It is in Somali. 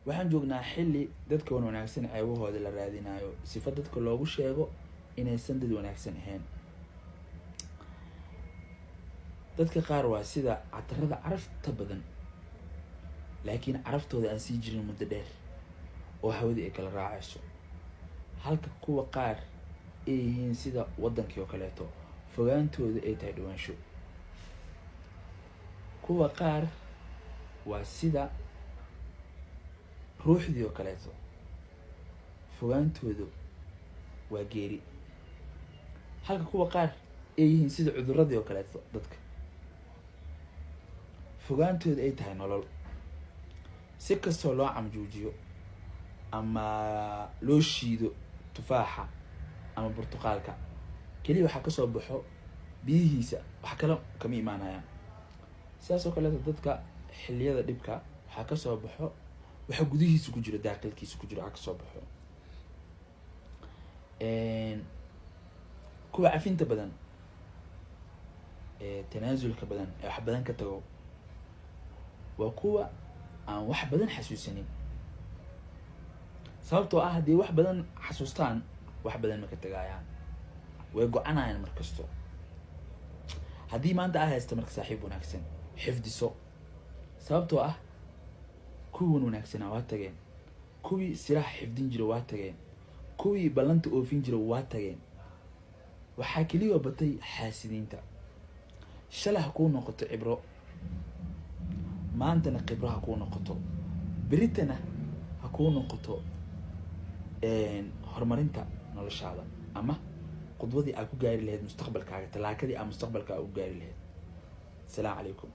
Waxaan joognaa xilli dadka wan wanaagsan ceebahooda la raadinayo, sifa dadka loogu sheego inaysan dad wanaagsan ahayn. Dadka qaar waa sida catarada carafta badan, laakiin caraftooda aan sii jirin muddo dheer oo hawadii ay kala raacayso, halka kuwa qaar ay yihiin sida waddankii oo kaleeto, fogaantooda ay tahay dhawaansho. Kuwa qaar waa sida ruuxdii oo kaleeto, fogaantoodu waa geeri, halka kuwa qaar ay yihiin sida cuduradii oo kaleeto, dadka fogaantooda ay tahay nolol. Si kastoo loo camjuujiyo ama loo shiido tufaaxa ama burtuqaalka, keliya waxaa kasoo baxo biyihiisa, wax kale kama imaanayaan. Sidaas oo kaleeto dadka xilliyada dhibka waxaa kasoo baxo waxa gudihiisa ku jiro, daaqilkiisa ku jiro waxaa kasoo baxo. Kuwa cafinta badan ee tanaasulka badan ee wax badan ka tago waa kuwa aan wax badan xasuusanin, sababtoo ah haddii wax badan xasuustaan, wax badan ma ka tegayaan, way go-anayaan mar kasto. Haddii maanta aa haysta marka saaxiib wanaagsan, xifdiso, sababtoo ah kuwan wanaagsanaa waa tageen, kuwii siraha xifdin jira waa tageen, kuwii ballanta oofin jira waa tageen. Waxaa keliyoo batay xaasidiinta. Shalay ha kuu noqoto cibro, maantana khibro ha kuu noqoto, beritana ha kuu noqoto horumarinta noloshaada ama qudwadii aad ku gaari lahayd mustaqbalkaaga, tallaabadii aad mustaqbalkaaga ku gaari lahayd. Asalaamu calaykum.